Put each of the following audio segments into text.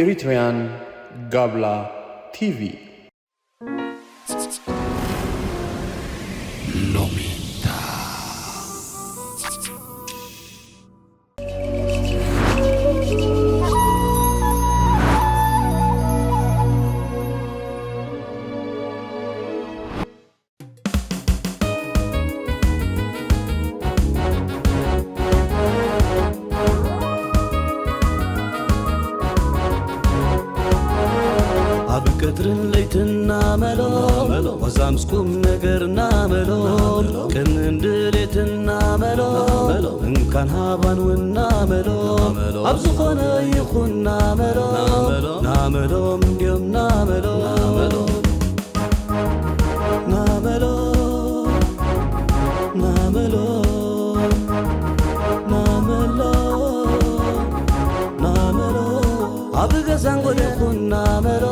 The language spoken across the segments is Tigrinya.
Eritrean Gabla T V. ሎሜዳ። ኣብ ቀትርን ለይትና መሎ፣ ወዛ ምስ ቁም ነገርና መሎ፣ ቅንን ድሌትና መሎ፣ እንካን ሃባን ውና መሎ፣ ኣብ ዝኾነ ይኹን ናመሎ፣ ናመሎም እንድዮም ናመሎ። ናመሎ፣ ናመሎ፣ ናመሎ፣ ናመሎ። ኣብ ገዛን ጎደኹን ናመሎ፣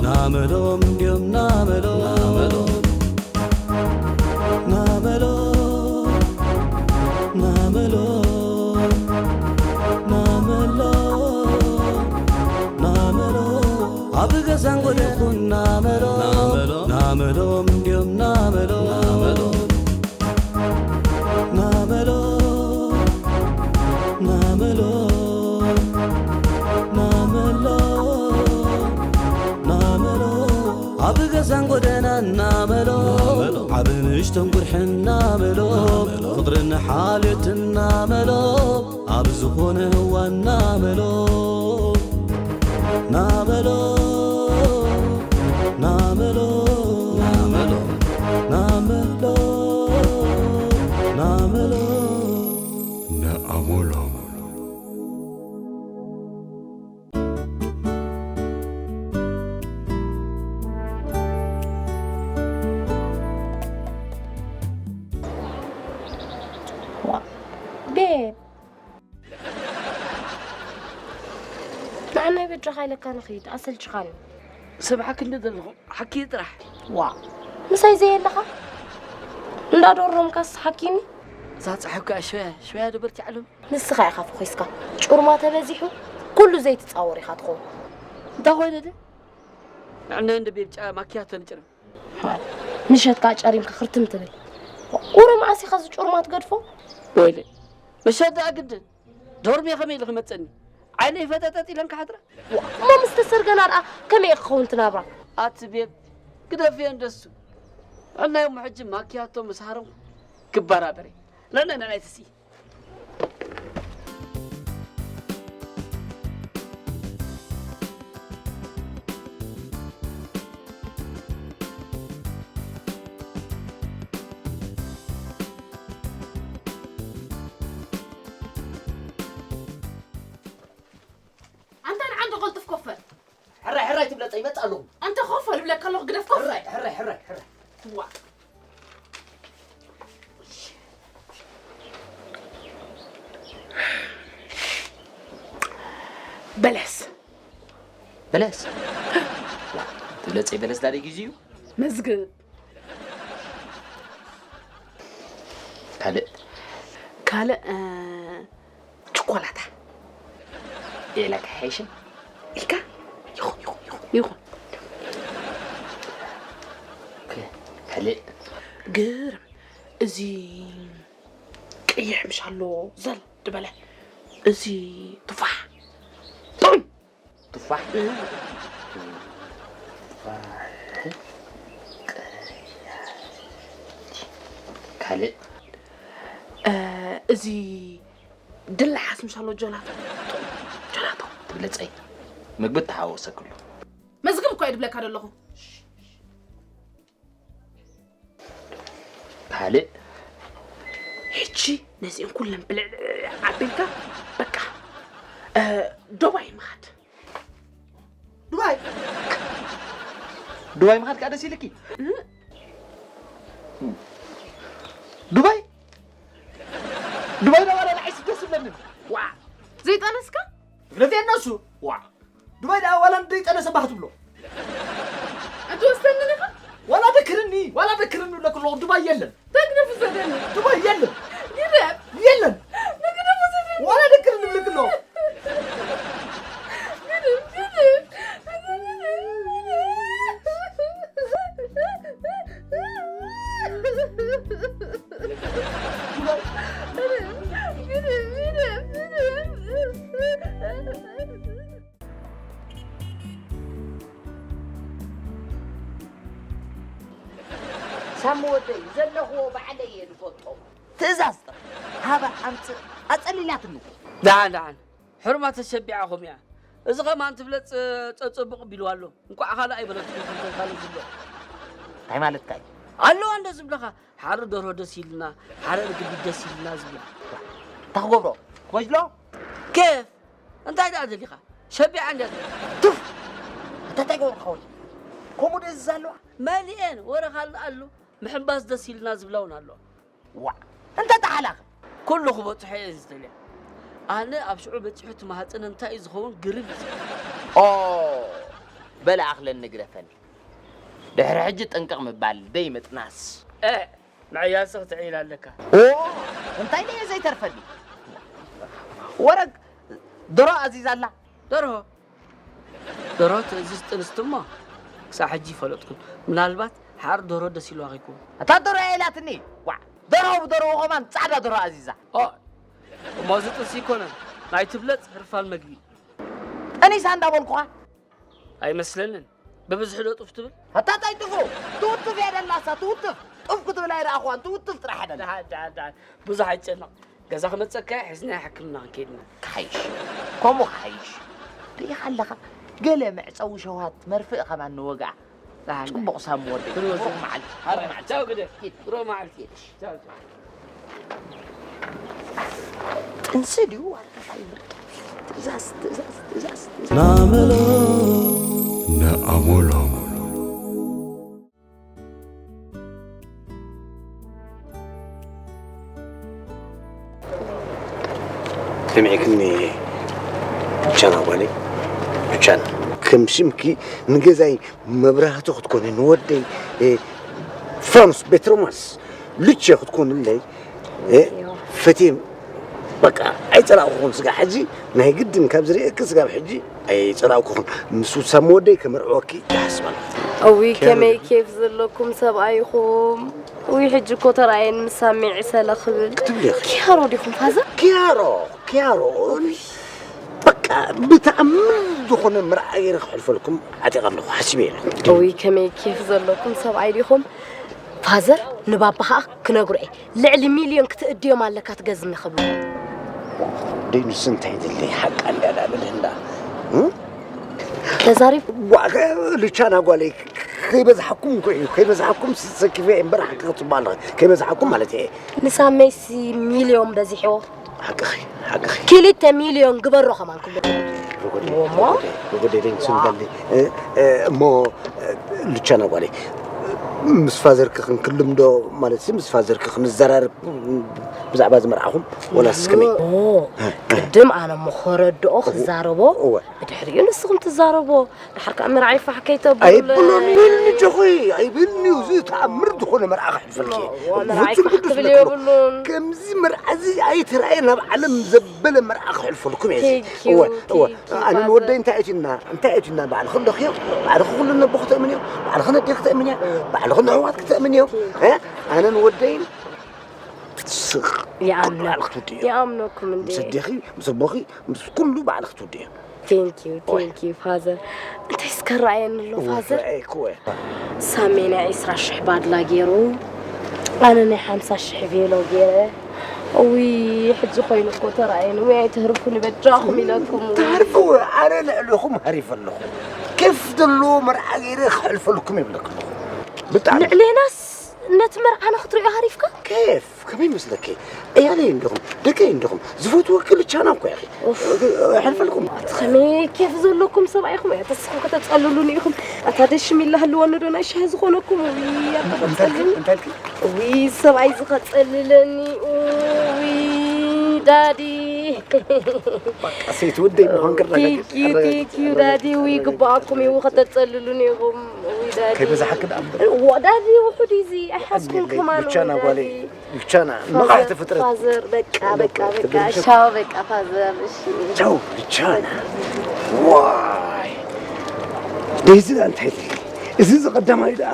ናመሎም እንድዮም ናመሎ። ናመሎ፣ ናመሎ፣ ናመሎ፣ ናመሎ። ኣብ ገዛን ጎደኹን ናመሎ፣ ናመሎም እንድዮም ናመሎ። ናመሎ፣ ናመሎ፣ ናመሎ፣ ናመሎ። ኣብ ገዛን ጎደናን ናመሎ፣ ዓብ ንእሽቶን ጉርሕን ናመሎ፣ ፍቕርን ሓልዮትን ናመሎ፣ ኣብ ዝኾነ እዋን ናመሎ፣ ናመሎ፣ ናመሎ፣ ናመሎ፣ ናመሎ፣ ናመሎ፣ ናመሎ። ቤብ፣ ንዓናይ በጃኻ ኢለካ ንኽይድ፣ ኣሰልችኻኒ። ሰብዓ ክንዲ ዘለኹ ሓኪ ጥራሕ። ዋ፣ ምሳይ ዘየለኻ? እንዳዶሮምካስ ሓኪኒ። እዛ ፀሓፍካ ሽያ ሽያ ዶ በርቲዓሎም። ንስኻ ኢኻ ፈኺስካ። ጩርማ ተበዚሑ ኩሉ ዘይትጻወር ኢኻ ትኸውን። እንታይ ኮይነ ደ? ንዕና እንደ ቤብ ጫ ማኪያቶ ንጭርም። ምሸት ከኣ ጨሪምካ ክርትም ትብል። ቁሪ መዓስ ኢኻ እዚ ጩርማ ትገድፎ? ወይለ መሸት ደኣ ግድን ዶርሜ ከመይ ኢሉ ክመጸኒ? ዓይነይ ፈጠጠጥ ኢለን ክሓድራ። እሞ ምስ ተሰርገና ደኣ ከመይ እዩ ክኸውን ትናብራ? ኣቲ ቤብ ግደፍዮ እንደሱ። ንዕናዮም ሕጂ ማኪያቶ ምስ ሃረምኩ ክበራበረ። ነነ ንዕናይ ትስኢ። ኣንታ ንዓ እንዶ ቀልጥፍ ኮፍ በል። ሕራይ ሕራይ ትብለጸ ይመጽእ ኣለኹ። ኣንታ ኮፍ በል እብለካ ኣለኹ ግደፍ ኮፍ። ሕራይ ሕራይ ሕራይ ሕራይ። ዋ። በለስ በለስ ትብለጸይ በለስ ዳደ ጊዜዩ መዝግብ ካልእ ካልእ ችኮላታ ሌላ ክሓይሽን ኢልካ ይኹን ይኹን ይኹን ይኹን ካልእ ግርም እዚ ቀይሕ ምሽ ኣሎ ዘል ዝበለ እዚ ቱፋሕ ጥዑም ቱፋሕ ቱፋሕ ቀያሕ ካልእ እዚ ድላሓስ ምሻሎ ጆላቶ ጆላቶ ትብለፀይ ምግቢ ተሓወሰክሉ መዝግብ እኮ እየ ድብለካ ዘለኹ ካልእ ሕጂ ነዚአን ኩለን ብልዕ ኣቢልካ በቃ ዶባይ ምኻድ ዱባይ ዱባይ ምኻድ ከዓ ደስ ኢልኪ ዱባይ ዱባይ ዳባላ ንዓይስ ደስ ይብለኒ ዋ ዘይጠነስካ እግነፊ እነሱ ዋ ዱባይ ደኣ ዋላ ዘይጠነሰ ባህ ትብሎ ኣትወስደኒ ኢኻ ዋላ ደክርኒ ዋላ ደክርኒ ብለክ ኣለኹ ዱባይ የለን ተግደፍ ዘደኒ ዱባይ የለን ግደፍ የለን ንግደፍ ዘደኒ ዋላ ደክርኒ ብለክ ኣለኹ ግደፍ ዘለኽዎ ባዕለይ እየ ዝፈልጦ። ትእዛዝ ጥራሕ ሃባ ኣምፅእ ኣፀሊላትኒ እኮ። ደሓን ደሓን ሕሩማ ተሸቢዓኹም እያ። እዚ ኸማን ትብለፅ ፀፀብቕ ቢሉ ኣሎ። እንቋዕ ካልእ ኣይበለትኩም ከምተን ካልእ ዝብሎ እንታይ ማለትካ እዩ? ኣለዋ እንደ ዝብለኻ ሓሪ ደርሆ ደስ ኢልና ሓሪ ርግቢት ደስ ኢልና ዝብላ። እንታይ ክገብሮ ክወጅሎ? ኬፍ እንታይ ደኣ ደሊኻ ሸቢዓ እንደ ቱፍ ኣታ እንታይ ገብርካ ወዲ ከምኡ ደዚ ዘለዋ መሊኤን ወረ ካልእ ኣሎ። ምሕንባስ ደስ ኢልና ዝብላ እውን ኣሎ። ዋዕ እንታይ ተሓላኸ? ኩሉ ክበፅሖ እየ ዝደልያ። ኣነ ኣብ ሽዑ በፂሑ እቲ ማህፀነ እንታይ እዩ ዝኸውን ግርም እዩ። ኦ በል ኣኽለኒ ግደፈኒ። ድሕሪ ሕጂ ጥንቅቕ ምባል ደይ ምጥናስ። እ ምዕያሰ ክትዕይል ኣለካ። ኦ እንታይ ደየ ዘይተርፈኒ? ወረግ ደሮ ኣዚዛ ኣላ። ደርሆ ደርሆ ትእዝዝ ጥንስቲ እሞ ክሳብ ሕጂ ይፈለጥኩን። ምናልባት ሓር ደርሆ ደስ ኢልዋ ከይኮን። እታ ደርሆ እያ ኢላትኒ። ዋዕ ደርሆ ብደርሆ ከማን ጻዕዳ ደርሆ ኣዚዛ። ኦ እሞ እዚ ጥንሲ ኣይኮነን ናይ ትብለጽ ህርፋን መግቢ። ጠኒሳ እንዳበልኩኻ። ኣይመስለንን። ብብዝሒ ዶ ጡፍ ትብል? ኣታ ታይ ጥፉ ትውትፍ እያ ደላሳ ትውትፍ። ጡፍ ክትብል ኣይረኣኹዋን ትውትፍ ጥራሕ ደላ። ደሓን ደሓን ደሓን ብዙሕ ኣይጨነቕ። ገዛ ክመፀካ ሕዝና ሕክምና ክንከይድና። ክሓይሽ ከምኡ ክሓይሽ ርኢኻ ኣለኻ። ገለ መዕፀዊ ሸውሃት መርፍእ ከማን ንወግኣ። ደሓን ደሓን። ፅቡቕ ሳም ወደይ። ክንወስድ። ብሩኽ መዓልቲ። ሃረ መዓልቲ። ቻው ግደ። ኪድ። ብሩኽ መዓልቲ። ኪድ። ቻው ቻው። ጥንሲ ድዩ ዋላ እንታይ ይብል? ትእዛዝ ትእዛዝ ትእዛዝ ትእዛዝ። ናመሎ ንኣመሎ። ሰሚዕክኒ ሉቻና ጓለይ፣ ሉቻና። ከም ሽምኪ ንገዛይ መብራህቲ ክትኮኒ፣ ንወደይ ፍራንስ ቤትሮማስ ሉቼ ክትኮንለይ ፈትየ። በቃ ኣይጸላእኩኹን ስጋ ሕጂ ናይ ግድን ካብ ዝርእየኪ ስጋብ ሕጂ ኣይጸላእኩኹን። ምስ ሳሚ ወደይ ከመርዕወኪ ይሓስብ ኣለኹ። እውይ ከመይ ኬፍ ዘለኩም ሰብኣይ ኢኹም። ውይ ሕጂ እኮ ተራእየን ምስ ሳሚ ዕሰለ ክብል ክትብሊ ኢኺ። ኪያሮ ዲኹም ፋዘር? ኪያሮ ኪያሮ በቃ ብተኣምር ዝኾነ መርዓ ገይረ ክሕልፈልኩም ዓጢቐ ኣለኹ ሓሲበ ኣለኹ። እውይ ከመይ ኬፍ ዘለኩም ሰብኣይ ዲኹም። ፋዘር ንባባ ኸኣ ክነግሮ እየ ልዕሊ ሚልዮን ክትእድዮም ኣለካ ትገዝኒ ክብሉ። ደይ ንስ እንታይ ድለይ ሓቃ እንዳዳ ብልህና ተዛሪብ ልቻና ጓለይ ከይበዝሓኩም እኮ እዩ ከይበዝሓኩም ሰኪፈ እምበር ሓቂ ክትባል ከይበዝሓኩም ማለት እየ ንሳመይሲ ሚልዮን በዚሕዎ ሓቅኺ ሓቅኺ ክልተ ሚልዮን ግበሮ ከማን ክብሎ ሮጎዴ ሮጎዴ ደንግስን በሊ እሞ ልቻና ጓለይ ምስ ፋዘርኪ ክንክልም ዶ ማለት ሲ ምስ ፋዘርኪ ክንዘራረብ ብዛዕባ ዝመርዓኹም ወላስ ከመይ ቅድም ኣነ እሞ ከረድኦ ክዛረቦ ብድሕሪኡ ንስኹም ትዛረቦ ድሓር ከዓ መርዓይ ፋሕ ከይተብሉ ኣይብሎን ይብልኒ ጆኾይ ኣይብልኒ እዩ እዚ ተኣምር ዝኾነ መርዓ ክሕልፈልኪ ፍጹም ቅዱስ ነግሮ ከምዚ መርዓ እዚ ኣይተረኣየ ናብ ዓለም ዘበለ መርዓ ክሕልፈልኩም እየ ኣነ ንወደይ እንታይ ኣቲና እንታይ ኣቲና ባዕልኺ ኣለኽዮ ባዕልኺ ኩሉ ነቦ ክተእምንዮ ባዕልኺ ነዴ ክተእምንያ ባዕልኺ ንሕዋት ክተእምንዮ ኣነ ንወደይን ስቕ ይኣምነኩም እንዴ ይኣምነኩም እንዴ ምስ ኣዴኺ ምስ ኣቦኺ ምስ ኩሉ ባዕልኺ ትውድዮ Thank you, thank you, father. እንታይ እስከ ረኣየኒ ኣሎ ፋዘር? ረኣየክዎ። ሳሜ ናይ ዒስራ ሽሕ ባድላ ገይሩ ኣነ ናይ ሓምሳ ሽሕ ቬሎ ገይረ። እውይ ሕጂ ኮይኑ እኮ ተረኣየኒ። ውይ ኣይትህርፉኒ በጃኹም ኢለኩም። ትህርፍዎ ኣነ ልዕሌኹም ሃሪፈ ኣለኹ። ኬፍ ዘለዎ መርዓ ገይረ ክሕልፈልኩም ይብለኩም ኣለኹ። ብጣዕሚ። ልዕሌናስ ነቲ መርዓና ክትሪኦ ሃሪፍካ? ኬፍ። ከመይ ይመስለኪ? ዕያለይ እንዲኹም፣ ደቀይ እንዲኹም፣ ዝፈትወኪ ልቻና እኮ ኢኺ። ኣሕልፈልኩም። ኣቲ ከመይ ኬፍ ዘለኩም ሰብኣይ ኢኹም፣ ኣቲ ንስኹም ከተጸልሉኒ ኢኹም። ኣታ ደሽሚላ ህልወኒ ዶ ናይ ሻሂ ዝኾነኩም? ውይ ኣታ እንታይ ኢልኪ? ከጸልል። እንታይ ኢልኪ? ውይ ሰብኣይ ዝኸጸልለኒ። ውይ ዳዲ። በቃ ሰይቲ ወደይ ምዃንኪ ኣረጋጊጸ። Thank you, thank you ዳዲ። ውይ ግባኣኩም እዩ ከተጸልሉኒ ኢኹም። ውይ ዳዲ። ከይበዛሓኪ ደኣ እምበር። ዋ ዳዲ ውሑድ እዩ እዚ ኣይሓዝኩም ከማን። ልቻና ጓለይ። ልቻና ንቕሕቲ ፍጥረት ፋዘር በቃ በቃ በቃ ቻው በቃ ፋዘር እሺ ቻው ልቻና ዋይ ደዚ ዳ እንታይ ትብል እዚ ዝቐዳማይ ዳ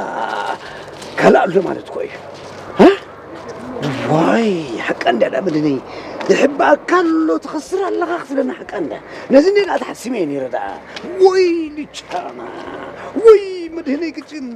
ካልእ ኣሎ ማለት እኮ እዩ እ? ዋይ ሓቃ እንዳ ዳ ምድኒ ዝሕባእካ ኣሎ ትኸስር ኣለኻ ክትብለና ሓቃ እንዳ ነዚ እንደ ዳ ተሓሲመ እየ ነይረ ዳ ወይ ልቻና ወይ መድህነይ ቅጭን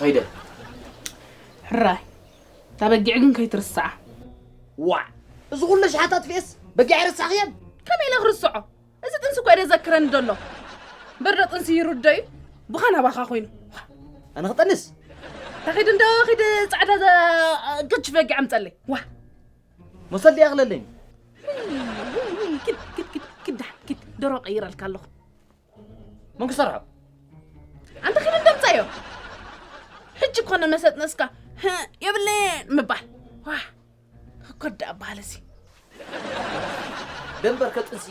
ከይደ። ሕራይ፣ እታ በጊዕ ግን ከይትርስዓ። ዋዕ! እዚ ኩሉ ሽሓት ኣጥፊኤስ በጊዕ ኣይረሳዕኽየን? ከመይ ኢለ ክርስዖ? እዚ ጥንሲ እኮ እዩ ዘዘክረኒ ዘሎ። በርዶ ጥንሲ ይርዶ እዩ። ብኻ ናባኻ ኮይኑ። ኣነ ክጠንስ? ተኺድ እንዶ ኺድ ጻዕዳ ዘ-፣ ግች በጊዕ ኣምጸለይ። ዋ! መሰል ድያ ክለለኝ? ውይ፣ ውይ፣ ውይ፣ ኪድ፣ ኪድ፣ ኪድ፣ ኪድ ደሓን፣ ኪድ ደሮ ቀይረልካ ኣለኹ። መን ክሰርሖ? ኣንተ ኪድ እንደምጻዮ። ሕጂ እኮ ነመሰጥነስካ፣ ህእ፣ የብለየን ምባል። ዋ! ክኮዳ ኣባሃለሲ። ደንበር ከጥንሲ።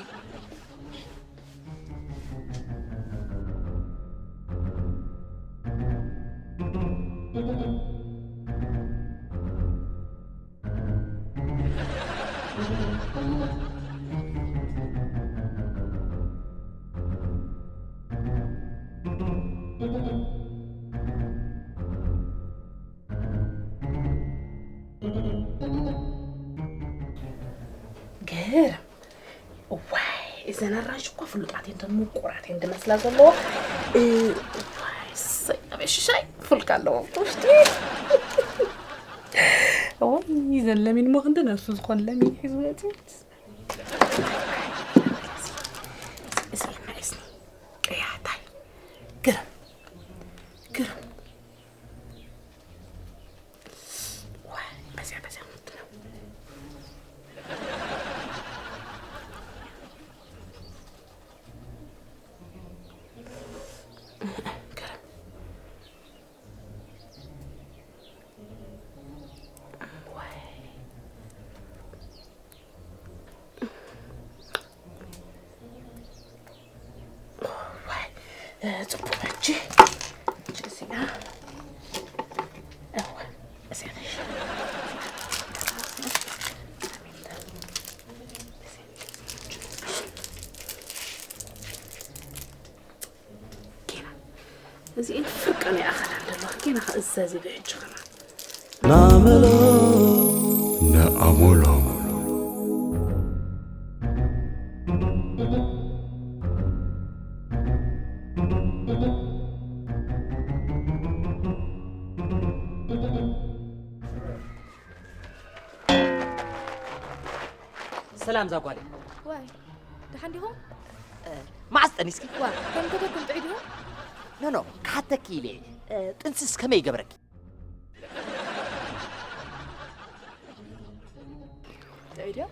ግርም። እዋይ፣ እዘን ኣራንሺ እኮ ፍሉጣት እየን፣ እተን ምቁራት እየን ዝመስላ ዘለዋ። እ፣ እዋይ፣ እሰይ፣ ኣበይ ሽሻይ ፍልካ ኣለዎ ኣብቲ ውሽጢ። እዋይ፣ እዘን ለሚን እሞ ክንዲ ነብሱ ዝኾን ለሚን ሒዙ መፂኡ። እዚ፣ እዚ፣ እዚ፣ ቀያታይ። ግርም፣ ግርም። ዋይ፣ በዚያ፣ በዚያ ምንድን ነው? ገረም። ዋይ። ዋይ፣ እ፣ ጽቡቕ። እቺ፣ እቺ እዚኣ፣ እወ፣ እዚኣ ነሽ። ጌና፣ እዚኤን ፍርቂ ናይ ኣኸላን ዘለዋ። ጌና ከ እዛ እዚ ብሕጂ ኸማ። ናመሎ ንኣሞሎም። ሰላም ዛጓለይ። ዋይ፣ ደሓን ዲኹም? እ፣ መዓስ ጠኒስኪ? ዋ፣ ከም ከደኩም ጥዑይ ዲኹም? ኖ፣ ኖ፣ ክሓተኪ ኢለ። እ፣ ጥንስስ ከመይ ይገብረኪ? ጥዑይ ድዮ?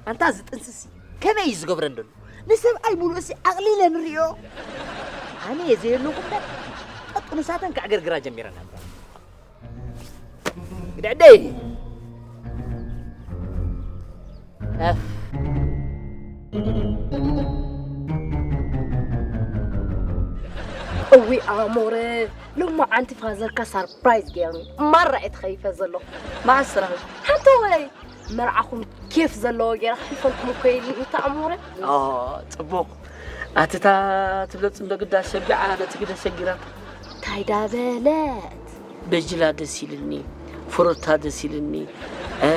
ኣንታ እዚ ጥንስሲ ከመይ እዩ ዝገብረን ዘሎ? ንሰብኣይ ሙሉእሲ ኣቕሊለ ንሪኦ። ኣነ እየ ዘየለኹ እምበር፣ ጠጥኑሳተን ከዕገርግራ ጀሚረን ኣለዋ። ግድዕደይ። ኣፍ። እዊ ኣሞረ፣ ሎማዓንቲ ፋዘርካ ሳርፕራይዝ ገይሩ። ማራ እየ ተኸይፈ ዘለኹ። መዓስ ስራሕ? ሓንቲ ወይ መርዓኹም ኬፍ ዘለዎ ገይረ ክሕልፈልኩም እኮ ኢሉ እዩ ተኣሞረ። ኦ፣ ጽቡቕ። ኣቲ እታ ትብለ ጽምዶ ግዳ ሸቢዓ ነቲ ግደ ሸጊራ። እንታይ ዳበለት? በጅላ ደስ ኢልኒ፣ ፍሩታ ደስ ኢልኒ፣ እ፣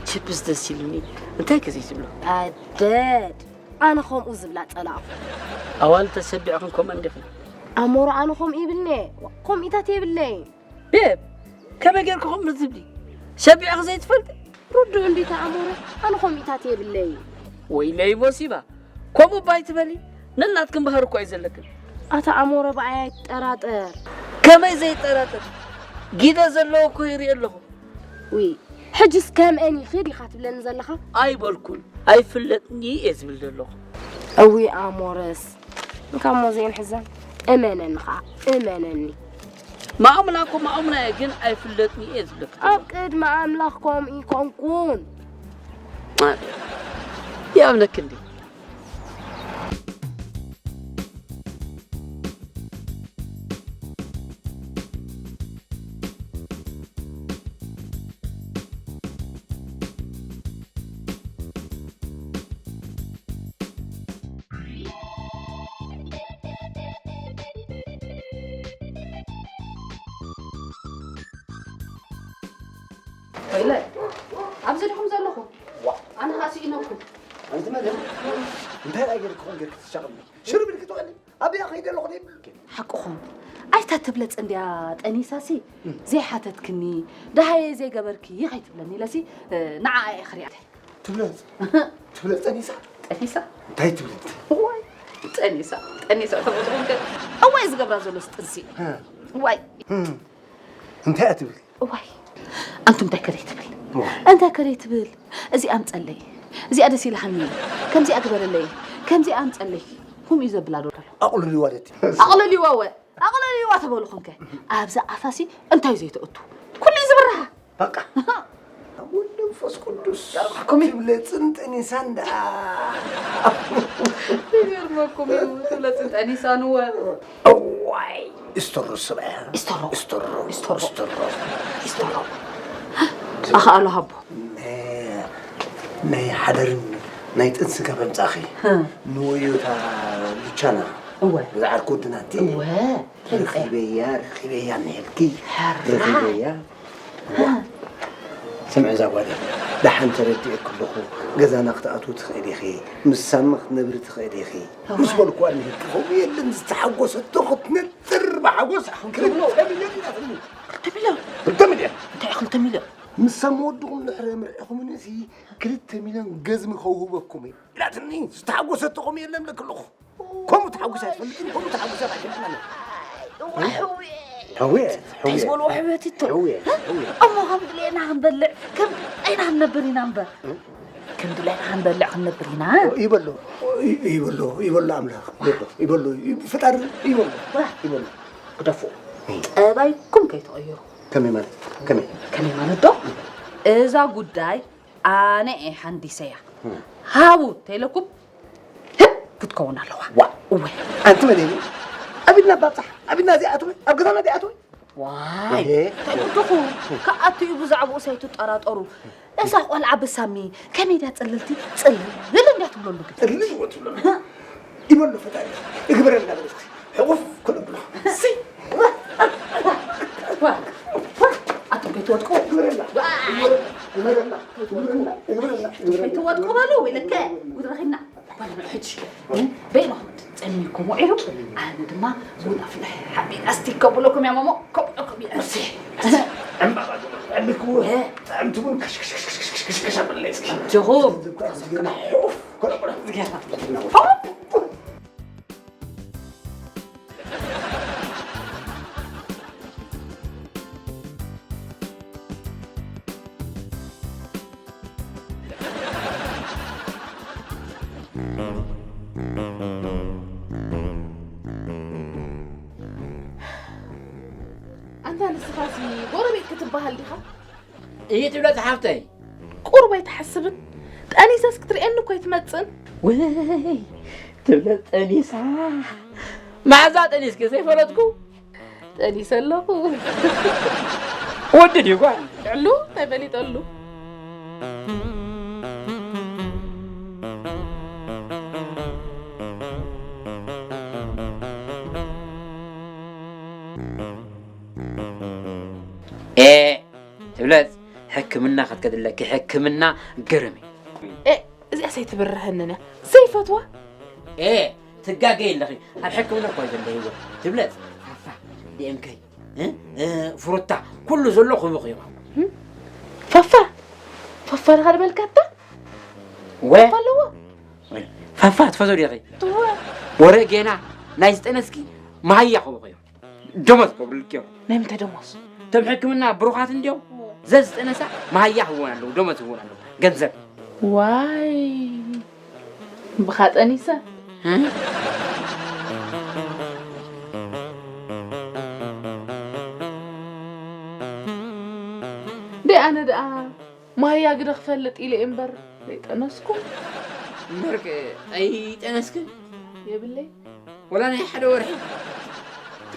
ቺፕስ ደስ ኢልኒ። እንታይ ከ ዘይትብሎ? ኣደድ፣ ኣነ ከምኡ ዝብላ ጸላእኹ። ኣዋልድ ተሰቢዕኽን ከምኡ እንዲኽን? ኣሞረ ኣነ ከምኡ ይብልኒ፣ ከምኡታት የብለይ። ቤብ፣ ከመይ ጌርኪ ከምኡ ትብሊ? ሸቢዕኺ ዘይትፈልጢ? ርዱእ እንዲ ተኣሞረ፣ ኣነ ከምኡታት የብለይ። ወይለይ ሞሲባ፣ ከምኡ እባ ኣይትበሊ። ነናትክን ባህሪ እኮ እዩ ዘለክን። ኣታ ኣሞረ ብኣይ ኣይትጠራጠር። ከመይ ዘይጠራጠር? ጊደ ዘለዎ እኮ ይርኢ ኣለኹ። ውይ፣ ሕጅስ ከምአን ይኽድ ኢኻ ትብለኒ ዘለኻ? ኣይበልኩን። ኣይፍለጥን እየ ዝብል ዘለኹ። እዊ ኣሞረስ፣ እንካ እሞ ዘይንሕዘን። እመነኒ ኸዓ፣ እመነኒ። ማእምላ እኮ ማእምላ እየ፣ ግን ኣይፍለጥን እየ ዝብለኪ ዘለኹ። ኣብ ቅድሚ ኣምላኽ ከምኡ ይኮንኩን። ይኣምነኪ እንዲ። ኢለ ኣብዚ ዲኹም ዘለኹም? ኣነ ኸኣ ስኢነኩም። ኣንቲ መደብ እንታይ ደኣ ጌርክኹም ጌርክ ትሻቐሉ? ሽርብ ኢልኪ ትውዕሊ? ኣበይ ከይደ ኣለኹ ዘይብልኪ? ሓቅኹም። ኣይታ ትብለጽ እንድያ ጠኒሳሲ ዘይሓተትክኒ፣ ደሃየ ዘይገበርኪ ከይትብለኒ ኢለሲ ንዓኣ እየ ክሪኣ። ትብለጽ? ትብለጽ ጠኒሳ? ጠኒሳ? እንታይ ትብለጽ? ዋይ፣ ጠኒሳ፣ ጠኒሳ ተፈጥሮን ከ እዋይ ዝገብራ ዘሎስ ጥንሲ። እ። ዋይ። እ። እንታይ እያ ትብል? እዋይ፣ ኣንቱም እንታይ ከ ደይ ትብል? እዋ። እንታይ ከ ደይ ትብል? እዚኣ ኣምጸለይ፣ እዚኣ ደስ ኢላሃኒ፣ ከምዚኣ ግበረለይ፣ ከምዚኣ ኣምጸለይ፣ ከምኡ እዩ ዘብላ ዶ ኣሎ? ኣቑልልዋ ደቲ። ኣቑልልዋ ወ፣ ኣቑልልዋ ተበሉኹም ከ፣ ኣብዛ ኣፋሲ እንታይ ዘይተእቱ? ኩሉ እዩ ዝብርሃ። በቃ። ኣብ ወልድ መንፈስ ቅዱስ። ዳርባሕኩም እዩ። ትብለጽን ጠኒሳን ደኣ። ይገርመኩም እዩ፣ ትብለጽን ጠኒሳን ወ። እዋይ፣ እስተሮ ሰብኣያ። እስተሮ። እስተሮ። እስተሮ። እስተሮ። እስተሮ። ኣኸኣሎ ሃቦ። ናይ፣ ናይ ሓደርን ናይ ጥንሲ ካብ ኣምጻእኺ፣ ህ። ንወዮታ ሉቻና እወ። ዝዓርኩ ወድና እቲ እወ። ረኺበያ፣ ረኺበያ እንሄልኪ። ሕራይ። ረኺበያ። ዋ። ስምዒ እዛ ጓለይ፣ ደሓን ተረዲኤኪ ኣለኹ። ገዛና ክትኣትዊ ትኽእሊ ኢኺ። ምስ ሳሚ ክትነብሪ ትኽእሊ ኢኺ። እወ። ምስ በልኩዋ እንሄልኪ። ከምኡ የለን ዝተሓጎሰቶ ክትነጥር ብሓጎስ ኣኹም ክልተ ትብሉ። ሚልዮን ኢላትኒ። ክልተ ሚልዮን? ክልተ ሚልዮን። እንታይ ክልተ ሚልዮን? ምስ ሳሚ ወድኹም ድሕሪ ምርዒኹምኒ እዚ ክልተ ሚልዮን ገዝሚ ከውህበኩም እየ ኢላትኒ። ዝተሓጎሰቶ ከምኡ የለን እብለኪ ኣለኹ። ከምኡ ተሓጒሰ ኣይትፈልጥን፣ ከምኡ ተሓጒሰ ኣይፈልጥን ኣነ። እዋይ፣ ሕውየ። ሕውየ፣ እንታይ ሕውየ። ዝበልዎ ሕውየት ይቶ? ሕውየ፣ እ? ሕውየ። እሞ ከም ድሌና ክንበልዕ፣ ከም ድሌና ክንነብር ኢና እምበር። እ? ከም ድሌና ክንበልዕ ክንነብር ኢና። ይበሎ፣ ይ-፣ ይበሎ፣ ይበሎ ኣምላኽ፣ ይበሎ፣ ይበሎ፣ ይ-፣ ፈጣሪ ይበሎ፣ ዋ። ይበሎ። ግደፉ። እ። ጠባይኩም ከይትቕይሩ። ከመይ ማለት? ከመይ? ከመይ ማለት ዶ? እዛ ጉዳይ ኣነ እየ ሃንዲሰያ። እ። ሃቡ ተይለኩም ህብ ክትከውን ኣለዋ። ዋ። እወ። ኣንቲ መን እዩ? ኣብ ኢድና ባብጻሕ፣ ኣብ ኢድና ዘይኣትወ፣ ኣብ ገዛና ዘይኣትወ። ዋይ፣ እሄ። እንታይ ጉድኹም? ክኣቱ እዩ ብዛዕባኡ ኣይትጠራጠሩ። እዛ ቆልዓ ብሳሚ ከመይ ድያ ጽልልቲ፣ ጽልል እንድያ ትብለሉ ግን። ጽልል እዎ ትብለሉ። ይበሎ ፈጣሪ፣ እግበረልና በለስኪ። ሕቑፍ ክነብሎ። እሲ። ዋ፣ ዋ፣ ኣቱም ከይትወድቁ። እግበረልና። ዋ። እግበረልና። እግበረልና። እግበረልና። ከይትወድቁ በሉ፣ ወይለከ። ጉድ ረኺብና። በሉ፣ ሕጂ በይንኹም ጸሚኩም ውዒሉ፣ ኣነ ድማ ቡን ኣፍልሕ፣ ሓቢና እስቲ ከብለኩም እያ፣ ማሞ፣ ከብለኩም እያ። እሺ። ዕምባባ ዶ፣ ዕምብልክዎ፣ እ። ጥዕምቲ ቡን፣ ከሽ፣ ከሽ፣ ከሽ፣ ከሽ፣ ከሽ፣ ከሽ፣ ከሽ፣ ኣብለይ እስኪ። ኣጆኹም። ሕቑፍ፣ ኮነ፣ ኮነ። ኣንታ ንስኻሲ ጎረቤት ክትበሃል ዲኻ? እይ ትብለጽ ሓፍተይ። ቁሩብ ኣይትሓስብን? ጠኒሰስ ክትርእየኒ እኮ ኣይትመጽእን። ወይ ትብለጽ ጠኒሳ። መዓዛ ጠኒስኪ ዘይፈለጥኩ? ጠኒሰ ኣለኹ። ወዲ ድዩ ጓል? ጥዕሉ እንታይ ፈሊጠሉ? ኤ ትብለጽ ሕክምና ክትከድለኪ ሕክምና ግርም እዩ። ኤ እዚኣስ ኣይትብርሀንን እያ ዘይፈትዋ። ኤ ትጋገይ ኣለኺ ኣብ ሕክምና እኮ እዩ ዘለይዎ ትብለጽ ሓፋ ዲኤምከይ እ፣ እ፣ ፍሩታ ኩሉ ዘሎ ክቡኽ እዩ። ፋፋ ፋፋ ድኻ ዝበልካታ ወ ፋፋ ኣለዎ። ፋፋ ትፈትዎ ዲኺ? ትወ ወረ ጌና ናይ ዝጠነስኪ መሃያ ክቡኽ እዩ። ደሞዝ ክገብርልኪ እዮም። ናይ ምንታይ ደሞዝ? እቶም ሕክምና ብሩኻት እንዲዮም። ዘዝጠነሳ መሃያ ክህቦን ኣለዉ፣ ደሞዝ ክህቦን ኣለዉ። ገንዘብ። ዋይ ብኻ ጠኒሰ። እ? ደይ ኣነ ደኣ ማያ ግደ ክፈልጥ ኢለ እየ እምበር ዘይጠነስኩ። እምበርክ ኣይጠነስክን? የብለይ። ወላ ናይ ሓደ ወርሒ።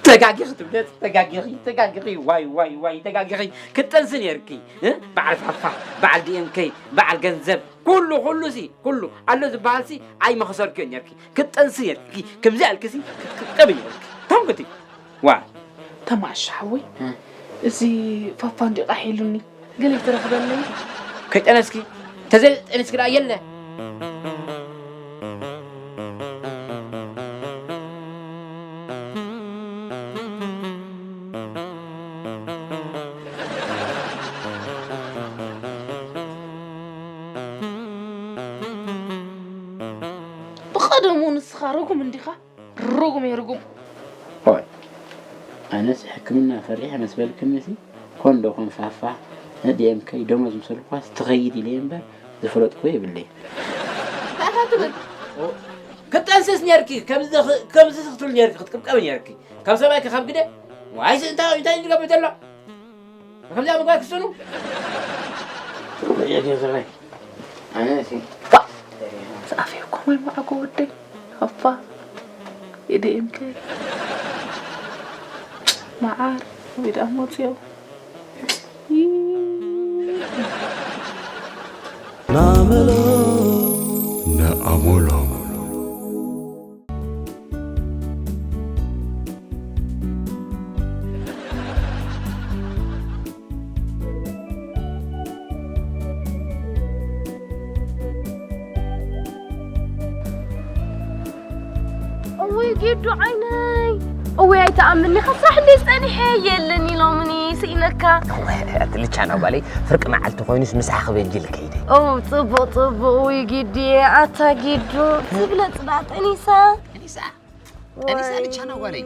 ተጋጊኺ ትብለጽ፣ ተጋጊኺ፣ ተጋጊኺ፣ ዋይ፣ ዋይ፣ ዋይ፣ ተጋጊኺ። ክትጠንሲ ነይርኪ፣ እ? በዓል ፋፋ፣ በዓል ዲኤምከይ፣ በዓል ገንዘብ፣ ኩሉ፣ ኩሉ ሲ፣ ኩሉ ኣሎ ዝበሃል ሲ ኣይመኽሰርክዮ ነይርኪ። ክትጠንሲ ነይርኪ፣ ከምዚ ኣልክሲ ክትቅጠቢ ነይርኪ። ታንኩቲ። ዋ። ተማሽ ሓወይ፣ እ። እዚ ፋፋ እንዲ ቃሕ ኢሉኒ። ገለ ይተረኽበለይ። ከይጠነስኪ፣ ተዘይጠነስኪ ደኣ የለ። ብቐደሙ ንስኻ ርጉም እንዲኻ። ርጉም እየ ርጉም። ኦይ፣ ኣነስ ሕክምና ፈሪሐ መስ በልክኒሲ፣ ኮንዶ ኮንፋፋ፣ ዲኤምከይ ደሞዝ ምስ በልኳስ ትኸይድ ኢለ እምበር ዝፈለጥኩ የብለይ። እንታይ ኢኻ ትብል? ክትጠንስስ ነርኪ፣ ከምዚ ኽ-፣ ከምዚ ክትብል ነርኪ፣ ክትቅብቀብ ነርኪ። ካብ ሰብኣይኪ ካብ ግደ? ዋይስ እንታይ፣ እንታይ ዝገብር ዘሎ? ከምዚኣ ምግባር ክስኑ? የግን ሰብኣይ። ኣነ ሲ- ዝኣፈየኩም ኣይመዓጎ ወደይ። ሃፋ። የደየምከ። መዓር። ወይ ደኣ መፅዮ። ናመሎ። ንኣሞሎም። እውይ ጊዱ ዓይነይ፣ እውይ ኣይተኣምኒ። ካብ ስራሕ እንዴ ዝጸኒሐ የለን ኢሎምኒ ስኢነካ። እወ፣ ኣቲ ልቻና ጓለይ፣ ፍርቂ መዓልቲ ኮይኑስ ምሳሕ ክበጅል ከይደ። ኦ፣ ጽቡቕ፣ ጽቡቕ። እውይ ጊዱየ፣ ኣታ ጊዱ፣ ዝብለ ጽባሕ ጠኒሳ። ጠኒሳ? ጠኒሳ ወይ። ልቻና ጓለይ።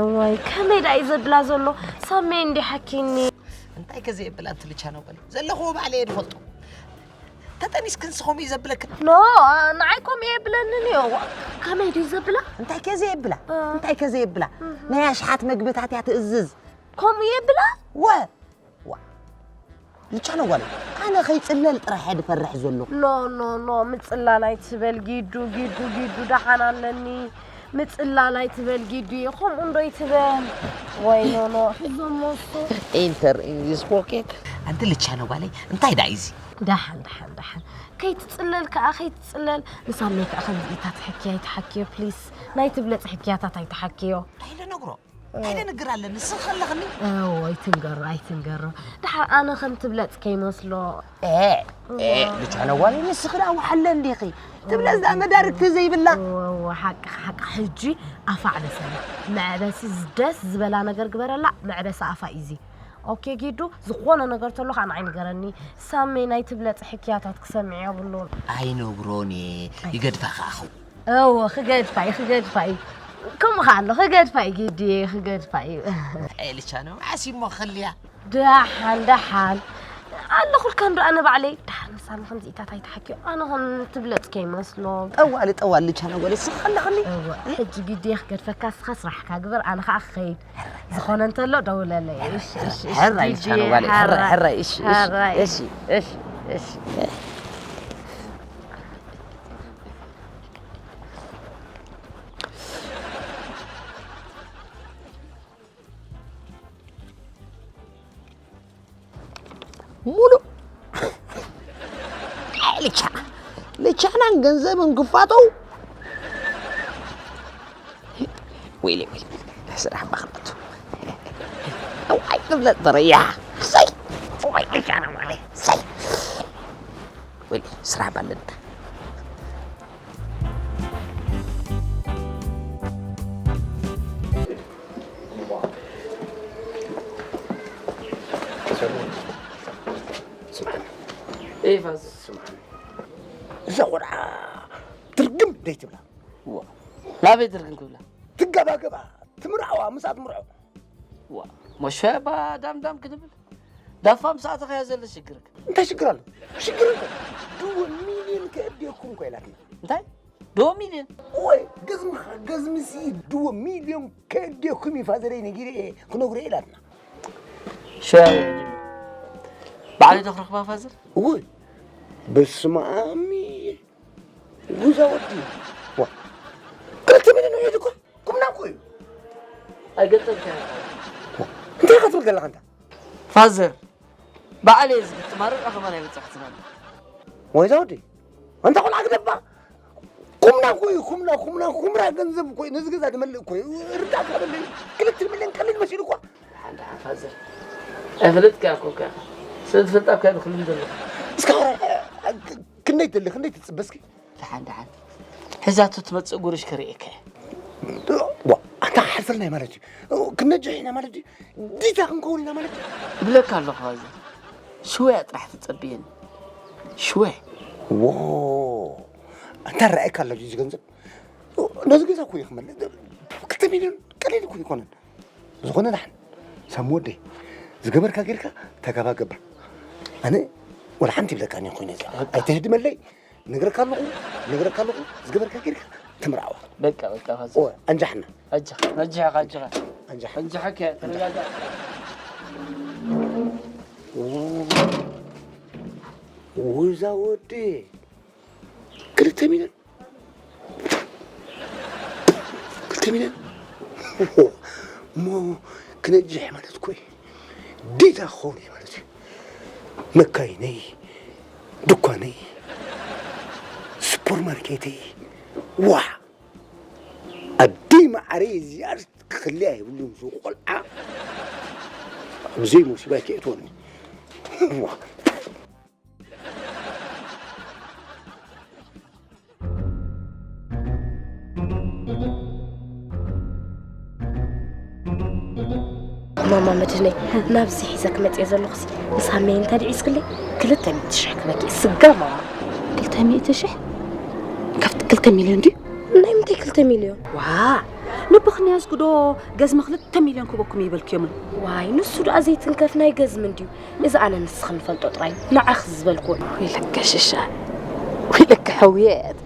እዋይ፣ ከመይ ደኣ እዩ ዘብላ ዘሎ? ሳሜ እንዲ ሓኪኒ። እንታይ ከ ዘየብላ ኣንቲ ልቻና ጓለይ? ዘለኽዎ ባዕለ እየ ዝፈልጦ። ተጠኒስክን ስኹም እዩ ዘብለክን። ኖ፣ ንዓይ ከምኡ የብለንን እዩ። ከመይ ድዩ ዘብላ? እንታይ ከ ዘየብላ? እ። እንታይ ከ ዘየብላ? እህ። ናይ ኣሽሓት መግብታት እያ ትእዝዝ። ከምኡ የብላ? ወ። ዋ። ልቻኖ ጓለይ፣ ኣነ ከይጽለል ጥራሕ እየ ዝፈርሕ ዘለኹ። ኖ፣ ኖ፣ ኖ፣ ምጽላል ኣይትበል ጊዱ፣ ጊዱ፣ ጊዱ፣ ደሓን ኣለኒ። ምጽላል ኣይትበል ጊዱ፣ ከምኡ እንዶ ይትበል። ወይ ኖ፣ ኖ፣ ሒዞሞ እሱ። Enter in this pocket። ኣንቲ ልቻኖ ጓለይ፣ እንታይ ደኣ እዩ እዚ? ደሓን፣ ደሓን፣ ደሓን። ከይትጽለል ከኣ፣ ከይትጽለል። ንሳሜ ከኣ ከምዚ ኢታ ትሕኪ፣ ኣይትሓኪዮ፣ ፕሊስ። ናይ ትብለጽ ሕክያታት ኣይትሓኪዮ። እንታይ ኢለ ነግሮ? እንታይ ኢለ ንግር ኣለኒ? ንስኺ ከለኽኒ? እዎ፣ ኣይትንገሮ፣ ኣይትንገሮ። ደሓር ኣነ ከም ትብለጽ ከይመስሎ። ኤ፣ ኤ፣ እዎ። ልቻኖ ጓለይ፣ ንስኺ ደኣ ወሓለ እንዲኺ። ትብለጽ ደኣ መዳርግቲ ዘይብላ። እዎ፣ እዎ፣ ሓቂ፣ ሓቂ። ሕጂ ኣፋ ዕበሰላ። መዕበሲ ደስ ዝበላ ነገር ግበረላ። መዕበሲ ኣፋ እዩ እዚ። ኦኬ፣ ጊዱ፣ ዝኾነ ነገር ተሎ ከዓ ንዓይ ንገረኒ። ሳሜ ናይ ትብለጽ ሕክያታት ክሰምዕ የብሉን። ኣይነግሮን እየ። ኣይ። ይገድፋ ከዓ ኸው። እወ፣ ክገድፋ እዩ፣ ክገድፋ እዩ። ከምኡ ኸዓ ኣሎ፣ ክገድፋ እዩ፣ ጊዱየ፣ ክገድፋ እዩ። ኤልቻ ነው፣ ዓሲሞ ኸልያ። ደሓን፣ ደሓን። ኣለኹልካ እንዶ ኣነ ባዕለይ። ደሓን፣ ንሳሚ ከምዚኢታት ኣይትሓኪዮ። ኣነ ኸም ትብለጽ ከይመስሎ። ጠዋሊ፣ ጠዋሊ፣ ልቻ ነው፣ ወለ ስኽ ኣለኽኒ። እወ፣ ሕጂ ጊዱየ ክገድፈካ፣ ንስኻ ስራሕካ ግበር፣ ኣነ ኸዓ ክኸይድ። ዝኾነ እንተሎ ደውለለይ። እሺ፣ እሺ፣ እሺ፣ ሕራይ፣ ልቻ ጊዱየ፣ ነው፣ ወለ፣ ሕራይ፣ ሕራይ። ሕራይ፣ እሺ፣ እሺ፣ ሕራይ። እሺ፣ እሺ፣ እሺ። ሙሉእ ልቻ፣ ልቻናን ገንዘብን ክፋተው። ወይለይ፣ ወይለይ፣ ስራሕ ባኽነቱ። እዋይ፣ ክብለት በረያ። ሰይ፣ እዋይ፣ ልቻና ማለት፣ ሰይ። ወይለይ፣ ስራሕ ባለና። ኤፋስ፣ ስምዓኒ፣ እዛ ቆልዓ ትርግም ደይትብላ። ዋ፣ ናበይ ትርግም ክብላ? ትገባገባ፣ ትምርዓዋ፣ ምስኣ ትምርዖ። ዋ፣ መሸባ ዳምዳም ክንብል? ዳፋ ምስ ኣተኻያ ዘሎ ሽግርክ። እንታይ ሽግር ኣሎ? ሽግር ኣሎ። ድወ ሚልዮን ከእድየኩም እኮ ኢላትና። እንታይ? ድወ ሚልዮን? ወይ፣ ገዝምኻ፣ ገዝምሲ ድወ ሚልዮን ከእድየኩም እዩ ፋዘረይ ነጊረ እየ ክነግሮ እየ ኢላትና። ሸ-፣ ባዕለይ ዶ ክረኽባ ፋዘር? ወይ፣ በስመ ኣብ። ጉዛ ወዲ። ዋ። ክልተ ሚልዮን ውዒሉ እኮ፣ ቁምና እኮ እዩ። ኣይገጠምካዮን። ዋ። እንታይ ኢኻ ትብል ዘለኻ ኣንታ? ፋዘር፣ ባዕለይ ዝግጥማ ርብዒ ከማን ኣይበጻሕትን ኣላ። ወይ እዛ ወዲ። ኣንታ ቆልዓ ግደፋ። ቁምና እኮ እዩ፣ ቁምና፣ ቁምና፣ ቁምና ገንዘብ እኮ እዩ። ነዚ ገዛ ዝመልእ እኮ እዩ። ርዳእካ በለይ። ክልተ ሚልዮን ቀሊል መሲሉ እኮ። ሓንቲ ሓፋዘር። ኣይፈለጥካ እኮ እካ። ስለ ዝፈልጣ እኮ እየ ዝኽልም ዘለኹ። እስካ ክንደይ ትደሊ፣ ክንደይ ትጽበ እስኪ? ደሓን፣ ደሓን። ሒዛቶ ትመጽእ ጉርሽ ክርእየካ እየ። ዋ፣ ኣንታ ሓልፈልና ማለት እዩ። ክነጅሕ ኢና ማለት እዩ። ዲታ ክንከውን ኢና ማለት እዩ። እብለካ ኣለኹ፣ ኣዚ ሽወያ ጥራሕ ተጸብየኒ። ሽወያ። ዎ፣ ኣንታ ረኣየካ ኣሎ እዚ ገንዘብ። ነዚ ገዛ እኮ እዩ ክመልስ። ክልተ ሚልዮን ቀሊል እኮ ኣይኮነን። ዝኾነ ደሓን፣ ሳሚ ወደይ፣ ዝገበርካ ጌርካ፣ ተጋባ ገባ። ኣነ ወላ ሓንቲ ይብለካን እየ ኮይነ እዚኣ። ኣይትህድመለይ። ነግረካ ኣለኹ፣ ነግረካ ኣለኹ፣ ዝገበርካ ጌርካ፣ ትምርዓዋ። በቃ፣ በቃ፣ ፋዘር። ኦ፣ ኣንጃሕና። ኣጃ፣ ኣጃ፣ ኣጃ። ኣንጃሕ። ኣንጃሕካ፣ ተረጋጋ። ኦ፣ ወዛ ወዲ፣ ክልተ ሚልዮን። ክልተ ሚልዮን? እሞ ክነጅሕ ማለት እኮ እዩ። ዴታ ክኸውን እዩ ማለት እዩ። መካይነይ፣ ድኳነይ፣ ሱፐርማርኬተይ፣ ዋዕ! ኣደይ መዓረይ እዚኣ ክልያ የብሉን፣ እዚ ቆልዓ ኣብ ዘይሞሲባ ከየእትወኒ። ዋዕ! ማማ መድህነይ፣ ናብዚ ሒዘ ክመጽእ ዘለኹሲ፣ ንሳመይ እንተ ድዒስክለይ፣ ክልተ ሚእቲ ሽሕ ክበኪ ስጋ ማማ። ክልተ ሚእቲ ሽሕ? ካብቲ ክልተ ሚልዮን ድዩ? ናይ ምንታይ ክልተ ሚልዮን? ዋ፣ ንቦኽንያስ ግዶ ገዝሚ ክልተ ሚልዮን ክበኩም ይበልክዮምን? ዋይ፣ ንሱ ደኣ ዘይትንከፍ ናይ ገዝሚ እንድዩ። እዚ ኣነ ንስኺ ንፈልጦ ጥራይ ንዓኺ ዝበልክዎ። ወይለከ ሽሻ፣ ወይለከ ሕውየት።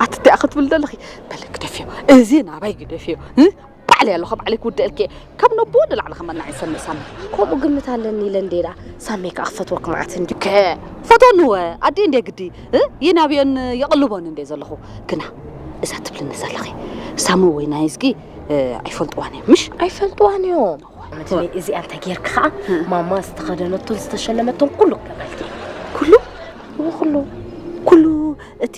ኣቲ እንታይ ክትብል ዘለኺ? በለ ግደፍዮ፣ እዚ ናባይ ግደፍዮ። እ? ባዕለይ ኣለኹ፣ ባዕለይ ክውድአልኪ እየ። ካብ ነቦ ንላዕሊ ከመና ይሰምዕ ሳሚ። ከምኡ ግምት ኣለኒ ኢለ እንዴ ደኣ፣ ሳሚ ከኣ ክፈትወኪ መዓት እንድዩ። ከ ፈተኑ ወ፣ ኣዲ እንዴ ግዲ፣ እ? ይናብዮን የቕልቦን እንዴ ዘለኹ። ግና እዛ ትብልኒ ዘለኺ፣ ሳሚ ወይ ናይዝጊ፣ እ፣ ኣይፈልጥዋን እዮም፣ ምሽ? ኣይፈልጥዋን እዮም። መድህነይ፣ እዚኣ እንታይ ጌርኪ ኸዓ፣ ማማ ዝተኸደነቶን ዝተሸለመቶን ኩሉ ክገብረልኪ። ኩሉ? እወ፣ ኩሉ። ኩሉ እቲ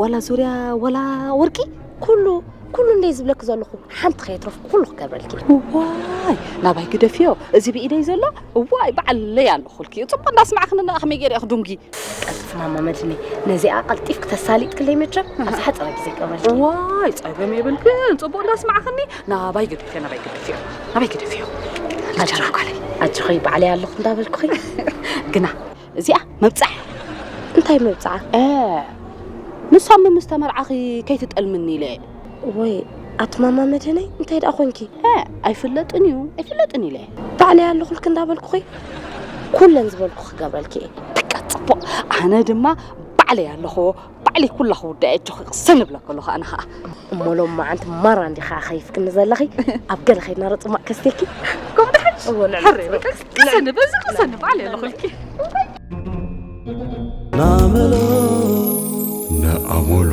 ዋላ ዙርያ፣ ዋላ ወርቂ? ኩሉ፣ ኩሉ እንደ ዝብለኪ ዘለኹ፣ ሓንቲ ከየትረፍኩ ኩሉ ክገብረልኪ። እዋይ፣ ናባይ ግደፍዮ፣ እዚ ብኢደይ ዘሎ፣ እዋይ፣ ባዕለይ ኣለኹልኪ። ጽቡቕ እንዳስማዕክኒ፣ ከመይ ገይረ እየ ክዱንጊ? ቀልጥፍ ማማ መድህነይ፣ ነዚኣ ቀልጢፍኪ ተሳሊጥክለይ መቸም፣ ኣብዚ ሓፂር ግዜ ክገብረልኪ። እዋይ፣ ጸገም የብልክን። ጽቡቕ እንዳስማዕክኒ፣ ናባይ ግደፍዮ፣ ናባይ ግደፍዮ፣ ናባይ ግደፍዮ። ኣጆኺ፣ ኣጆኺ፣ ባዕለይ ኣለኹ እንዳበልኩኺ። ግና እዚኣ መብጽዓ። እንታይ መብጽዓ? እ፣ ንሳሚ ምስ ተመርዓኺ ከይትጠልምኒ ኢለ። ወይ፣ ኣቲ ማማ መድህነይ፣ እንታይ ደኣ ኮንኪ? እ፣ ኣይፍለጥን እዩ፣ ኣይፍለጥን ኢለ። ባዕለይ ኣለኹልኪ እንዳበልኩኺ፣ ኩለን ዝበልኩኺ ክገብረልኪ እየ። በቃ ጽቡቕ። ኣነ ድማ ባዕለይ ኣለኹ፣ ባዕለይ ኩላ ክውዳእ እየ፣ ኣጆኺ ቅሰን እብለኪ ኣለኹ ኣነ ኸኣ። እሞ ሎማዓንቲ ማራ እንዲኻ ከይፍክኒ ዘለኺ፣ ኣብ ገለ ከይድና ርጥማቕ ከስቴኪ። ከምኡ ድሓን? እወ፣ ንዕሊ ሕሪ፣ ርጥማቕ። በቃ ቅሰኒ፣ በዚ ቅሰኒ፣ ባዕለይ ኣለኹልኪ። ናመሎ ንኣመሎ።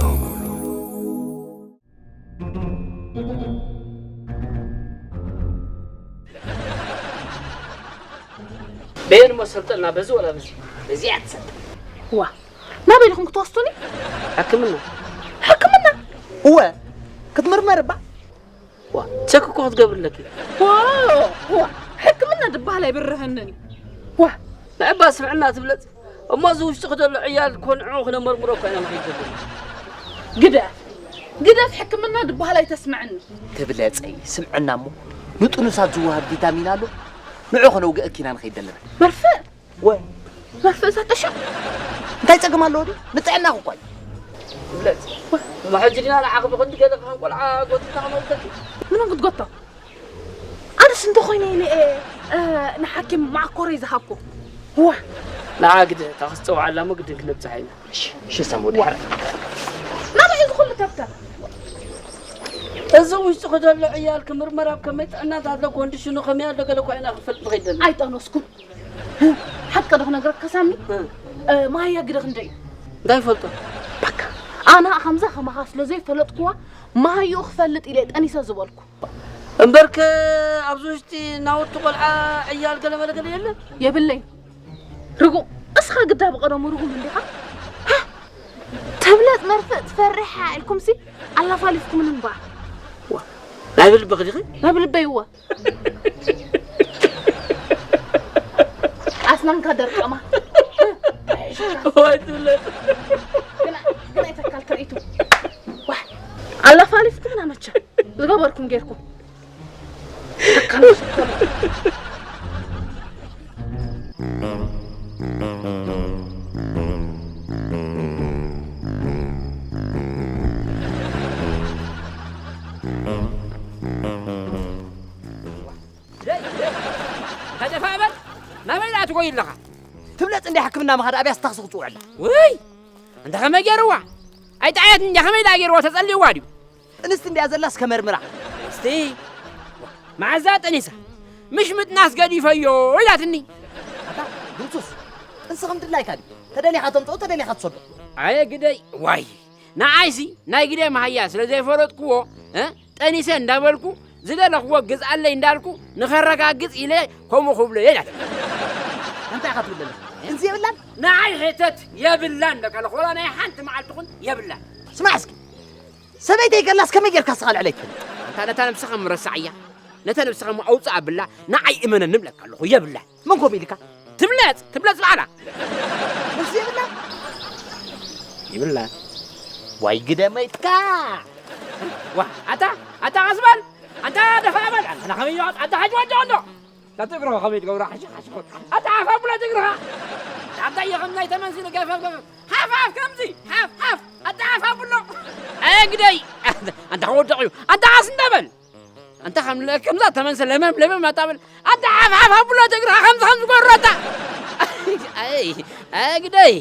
በየን እሞ ሰልጠና፣ በዚ ወላ በዚ? በዚ እያ ትሰልጥ። ዋ፣ ናበይ ዲኹም ክትወስዱኒ? ሕክምና። ሕክምና? እወ፣ ክትምርመር እባ። ዋ፣ ቸክ እኮ ክትገብርለኪ። ዋ፣ ዋ፣ ሕክምና ድበሃል ኣይብርሀንን። ዋ፣ ንዕባ ስምዕና ትብለጽ። እሞ እዚ ውሽጢ ክደሎ ዕያል ኮንዑ ክነመርምሮ እኮ ኢና ንኸይድ ዘለና። ግደፍ፣ ግደፍ፣ ሕክምና ድበሃል ኣይተስምዕኒ። ትብለጸይ፣ ስምዕና እሞ ንጥኑሳት ዝወሃብ ቪታሚን ኣሎ። ንዑ ከነውግአኪ ኢና ንኸይድ ዘለና። መርፍእ? ወ- መርፍእ ሰተሾ? እንታይ ጸገም ኣለዎ ድዩ? ንጥዕናኺ እኮ እዩ። ትብለጽ። እሞ ሕጂ ዲና ንዓኺ ብኽንዲ ገለ ከም ቆልዓ ጎቲትና ከነውግአኪ? ንመን ክትጎቶ? ኣነስ እንተኾይነ ኢለ እየ፣ እ፣ ንሓኪም መዓኮረይ ዝሃብኩ። ዋ! ንዓ ግደ፣ እታ ክትጸውዓላ እሞ ግድን ክነብጽሓ ኢና። እሺ፣ እሺ፣ ሳሚ ወዲ ሓራይ። ናበይ እዚ ኩሉ ተብተብ? እዚ ውሽጢ ክደሎ ዕያል ክምርመር ኣብ ከመይ ጥዕናታት ኣሎ፣ ኮንዲሽኑ ከመይ ኣሎ፣ ገለ እኳ ኢና ክፈልጥ ንኸይድ ዘለና። ኣይጠነስኩን። ሓቂ ዶ ክነግረካ ሳሚ? እ። እ፣ ማህያ ግደ ክንደይ እዩ? እንታይ ይፈልጦ? በቃ፣ ኣነ ከምዛ ከማኻ ስለ ዘይፈለጥኩዋ፣ ማህይኡ ክፈልጥ ኢለ ጠኒሰ ዝበልኩ። እምበርከ ኣብዚ ውሽጢ ናውቲ ቆልዓ ዕያል ገለ መለ ገለ የለን? የብለይ። ርጉም፣ እስኻ ግዳ ብቐደሙ ርጉም እንዲኻ? ሃ! ተብለጽ መርፍእ ትፈርሕ ኢልኩምሲ ኣላፋሊፍኩምኒ እምበኣር። ዋ፣ ናይ ብልብኺ ዲኺ? ናይ ብልበይ እወ። ማንካ ደርቀማ። ወይ ትብለጥ። ግና፣ ግና ይተካል ትርኢቱ። ዋህ፣ ኣላፋሊፍኩም ናመቻ ዝገበርኩም ጌርኩም። ተካል ደይ፣ ደይ፣ ተደፋ በል። ናበይ ደኣ ትጎይ ኣለኻ? ትብለጽ እንድያ ሕክምና ምኻድ ኣብያ ስታኽሲ ክጽውዕ ኣላ። ውይ! እንተ ኸመይ ገይርዋ? ኣይጠዓየት እንድያ ኸመይ ደኣ ገይርዋ ተጸልይዋ ድዩ? ጥንስቲ እንድያ ዘላስ ከመርምራ። እስቲ መዓዛ ጠኒሳ ምሽ ምጥናስ ገዲፈዮ ኢላትኒ። ኣታ ድምሱስ ጥንሲ ከም ድላይካ ድዩ? ተደሊኻ ተምጽኦ ተደሊኻ ትሰዶ። ኣየ ግደይ ዋይ ንዓይሲ ናይ ግደይ መሃያ ስለ ዘይፈለጥክዎ እ ጠኒሰ እንዳበልኩ ዝደለኽዎ ግዝኣለይ እንዳልኩ ንኸረጋግጽ ኢለ ከምኡ ክብሎ እየ ኢላት። እንታይ ኢኻ ትብል ዘለኻ? ጥንሲ የብላን? ንዓይ ሕተት የብላን በቃ ለኾላ ናይ ሓንቲ መዓልቲ ኹን የብላን። ስማዕ እስኪ ሰበይተይ ገላስ ከመይ ጌርካ ስኻ ልዕለይ ትብል? ኣንታ ነታ ነብስኻ ምረሳዕያ ነታ ነብስኻ ሞ ኣውፅእ ኣብላ ንዓይ እመነኒ እብለካ ኣለኹ የብላን። መን ኮም ኢልካ? ትብለጽ ትብለጽ በዓላ። ጥንሲ የብላ? ይብላ። ዋይ ግደመይትካ። ዋ ኣታ ኣታ ኣስባል ኣንታ ደፋ በል ኣንታ ናኸመይ ኣታ ሓጅ ዋጃ እንዶ ናትግሮ ከመይ ትገብሮ ሓሽ ሓሽ ኣታ ሓፋ ብሎ ትግርኻ ኣታ የኸም ናይ ተመንሲ ገፈፍ ገፈፍ ሓፍ ሓፍ ከምዚ ሓፍ ሓፍ ኣታ ሓፋ ብሎ ኣየ ግደይ ኣንታ ከወደቕ እዩ ኣንታ ዓስ እንዳበል ኣንታ ከም ከምዛ ተመንሰ ለመም ለመም ኣታ በል ኣታ ሓፍ ሓፍ ብሎ ትግርኻ ከምዚ ከምዚ ጎረታ ኣይ ኣየ ግደይ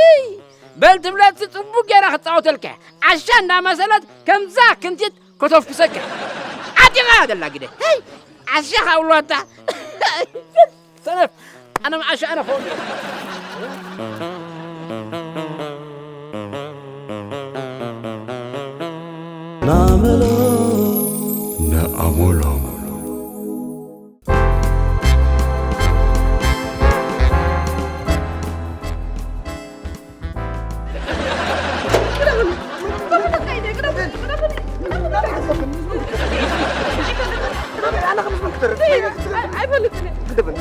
እይ በል ትብለትሲ ጽቡቅ ገይራ ክጻወተልካ ዓሻ እንዳመሰለት ከምዛ ክንቲት ከተፍኩሰካ ዓዲቓ ደላ ግደ ሄይ ዓሻ ካብልዋታ ሰነፍ ኣነ ዓሻ ኣነ ኸው ናመሎ ንኣመሎም ኣይፈልጥን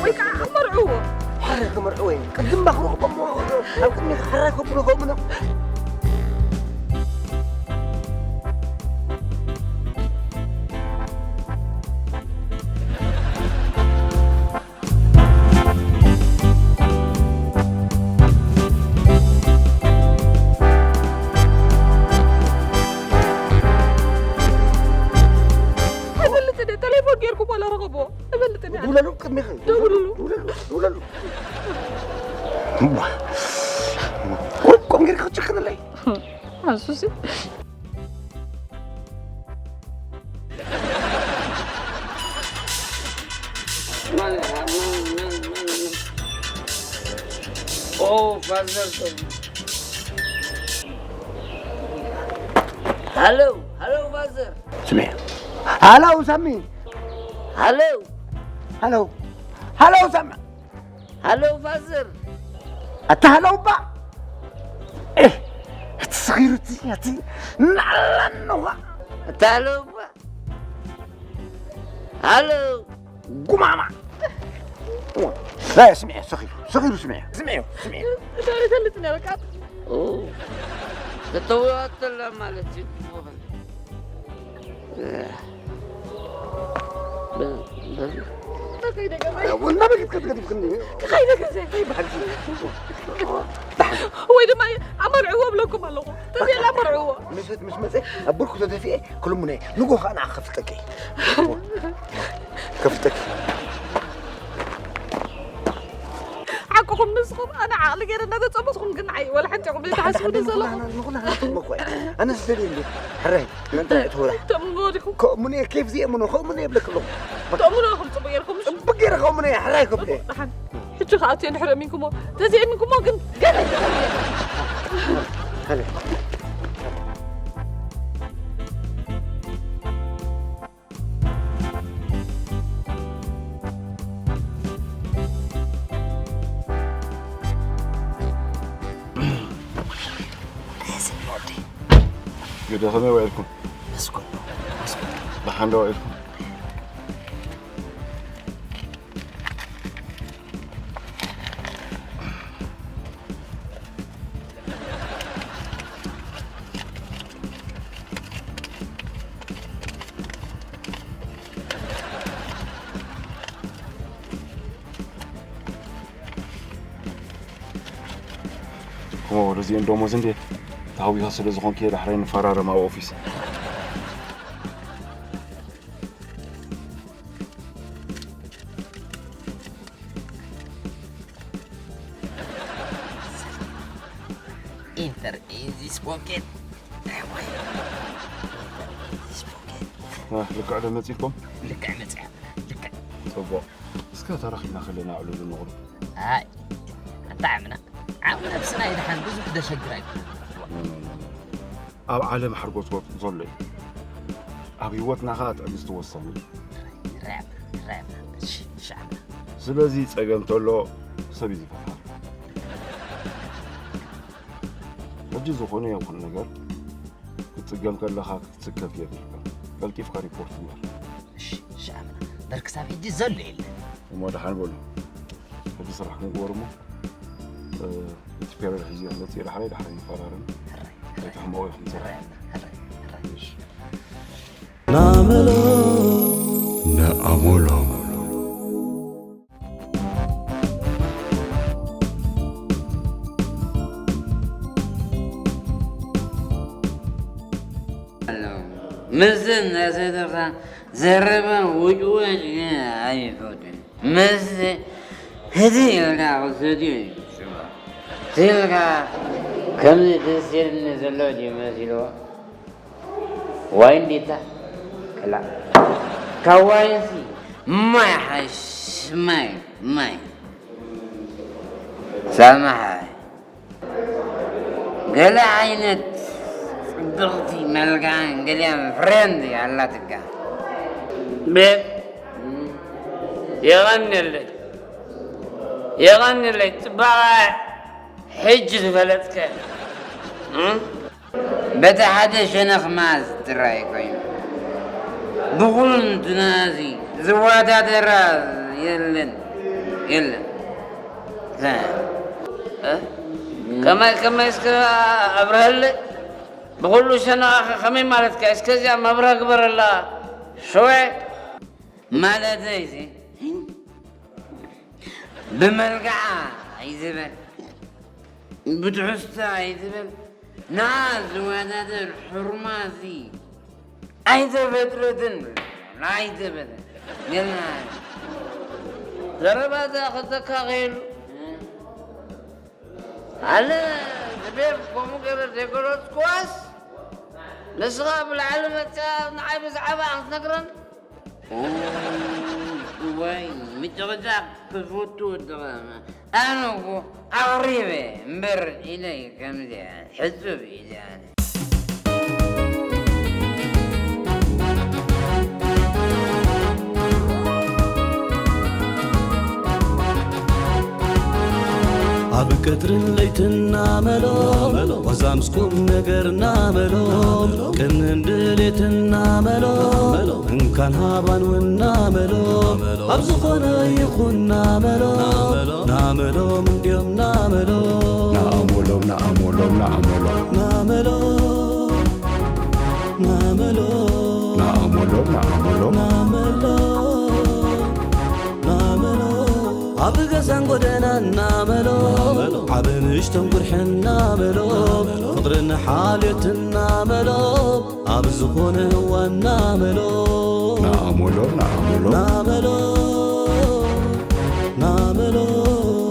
ወይ ከዓ ኣመርዕዎ ሕራይ ክምርዕዎ እየ ቅድም ባክረኽቦ እሞ ኣብ ቅድሚ ሕራይ ከብሎ ከምኡ ኣይፈልጥን እየ ተሌፎን ጌርኩም ዋላ ረኸቦ ኣይፈልጥን እየ ደውለሉ ቅድሚኺ ደውልሉ ደውለሉ ደውለሉ ቆም ጌርካ ክትጭክንለይ ኣሱሲ Oh, father. Hello, hello, father. ስሜ ሃሎ ሳሚ Hello, ሃሎ ሃሎ ሳሚ hello, father. ኣታ ሃሎ እባ እቲ ሰኺሩ እቲ እቲ ናላንዋ Hello, hello. ጉማማ لا ስምዒ ሰኺሩ ሰኺሩ ስምዒ ስምዒ ስምዒ ዛሬ ፈልጥ ነው በቃ ተተዋተላ ማለት እዩ ወና በግት ከትገዲፍ ክንዲ ከይደ ከዘ ይበሃል ወይ ድማ ኣመርዕዎ ብለኩም ኣለኹ ተዘየላ ኣመርዕዎ ምሸት ምስ መፀ ኣብ ብርኩ ተደፊኤ ክልሙነ ንጎ ከዓ ንዓ ከፍልጠኪ ከፍልጠኪ ሓቅኹም ንስኹም ኣነ ዓቕሊ ገይረ እናተፀበኹም ግን ዓይ ወላ ሓንቲ ኹም ዘይተሓስቡ ዘለኹም ኣነ ዝደልየ እንዲ ሕራይ ምንታይ ትወራ ተምንዎ ዲኹም ከምኡ ኔር ኬፍ ዝየምኖ ከምኡ ኔር ይብለክ ኣለኹ ተምንዎ ኹም ፅቡቅ ጌርኩም ፅቡቅ ጌረ ከምኡ ኔር ሕራይ ከብለ ሕጂ ከዓ እትዮ እንድሕር ኣሚንኩሞ ተዘይኣሚንኩሞ ግን ገለ ግደ ከመይ ውዒልኩም? መስኮት መስኮት ብሓንዶ ውዒልኩም? ኦ፣ ርዝየን ደሞዝ እንዴ? ተሃዊኻ ስለ ዝኾንክ እየ ዳሕራይ ንፈራረም ኣብ ኦፊስ። Enter in this pocket. ልክዕ ዶ መጺእኩም? ልክዕ መጺኣ። ልክዕ። ጽቡቕ። እስከ ተረኺብና ከለና ኣዕሉሉ ንቕሉ። ኣይ፣ ኣጣዕምና። ዓቕሚ ነብስና ይድሓን ብዙሕ ደሸግር ኣይኮነን። ኣብ ዓለም ሓርጎጽጎጽ ዘሎ እዩ። ኣብ ህይወትና ኸኣ ትዕግስቲ ወሳኒ እዩ። ራያም፣ ራያም፣ እሺ፣ ሻዕብና። ስለዚ ጸገም ተሎ ሰብ እዩ ዝፈትሓ። ሕጂ ዝኾነ ይኹን ነገር ክትጽገም ከለኻ ክትስከፍ የብልካ። ቀልጢፍካ ሪፖርት ግበር። እሺ፣ ሻዕብና። በር ክሳብ ሕጂ ዘሎ የለን። እሞ ደሓን በሉ። ሕጂ ስራሕኩም ግበሩ እሞ፣ እ፣ እቲ ፔረድ ሒዙ መጽእ ዳሕራይ፣ ዳሕራይ ንፈራረም። ሕራይ፣ ሕራይ። ኣይትሕመቑ ኢኹም ስራሕ። ሕራይ፣ ሕራይ፣ ሕራይ። እሺ። ናመሎ። ነኣሞሎም። ምስዚ እናሰተኻ ዘረባ ውጭዋጭ ግን ኣይፈቱን። ምስዚ ህድእ ኢልካ ክትሰትዮ እዩ ዝጽቡቕ። ኢልካ ከምዚ ደስ ኢልኒ ዘሎ ድዩ መሲልዎ? ዋይን ዲታ? ክላ። ካብ ዋይንሲ ማይ ሓይሽ፣ ማይ፣ ማይ። ሳምሓይ። ገለ ዓይነት ጽብቕቲ መልክዓን ገሊኣን ፍሬንድ ኣላትካ። ቤት፣ የቐንየለይ። የቐንየለይ። ጽባቐ ሕጂ ዝፈለጥከ። እም? በቲ ሓደ ሸነኽ መዓዝ ጥራይ ኮይኑ፣ ብኹሉ እንትና እዚ ዝወዳደራ የለን፣ የለን። እ? ከመይ፣ ከመይ እስከ ኣብርሀለይ? ብኹሉ ሸነኻ ከ-፣ ከመይ ማለትካ? እስከ እዚኣ መብርህ ግበረላ። ሸወ ማለተይሲ፣ ብመልክዓ ኣይትበል፣ ብትሕዝቶ ኣይትበል፣ ንዓ ዝወዳደር ሕርማዚ ኣይተፈጥረትን፣ ኣይተፈጥረ-፣ ጌና ዘረባታ ክተካኸየሉ። ኣነ ንቤብ ከምኡ ገይረ ዘይገለጽኩዋስ፣ ንስኻ ብላዕሊ መጺኣ ንዓይ ብዛዕባ ክትነግረን? ኡይ፣ እዋይ፣ ምጭቕጫቕ ክፈቱ ወዲ ቐዳማይ። ኣነ እኮ ኣቕሪበ እምበር ኢለ ከምዚኣ ሕጹብ ኢለ ኣነ። ኣብ ቀትርን ለይትና መሎ፣ ዋዛ ምስ ቁም ነገርና መሎ፣ ቅንን ድሌትና መሎ፣ እንካን ሃባን ውና መሎ፣ ኣብ ዝኾነ ይኹን ናመሎ፣ ናመሎም እንድዮም ናመሎ። ናኣሞሎም፣ ናኣሞሎም፣ ናኣሞሎም። ናመሎ፣ ናመሎ። ናኣሞሎም፣ ናኣሞሎም። ናመሎ፣ ናመሎ። ኣብ ገዛን ጎደናን ናመሎ፣ ዓብ ንእሽቶን ጉርሕን ናመሎ፣ ፍቕርን ሓልዮትን ናመሎ፣ ኣብ ዝኾነ እዋን ናመሎ። ናኣሞሎም፣ ናኣሞሎም። ናመሎ፣ ናመሎ።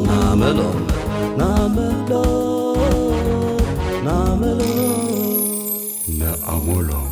ናመሎ፣ ናመሎ። ናመሎ፣ ናመሎ። ነኣሞሎም።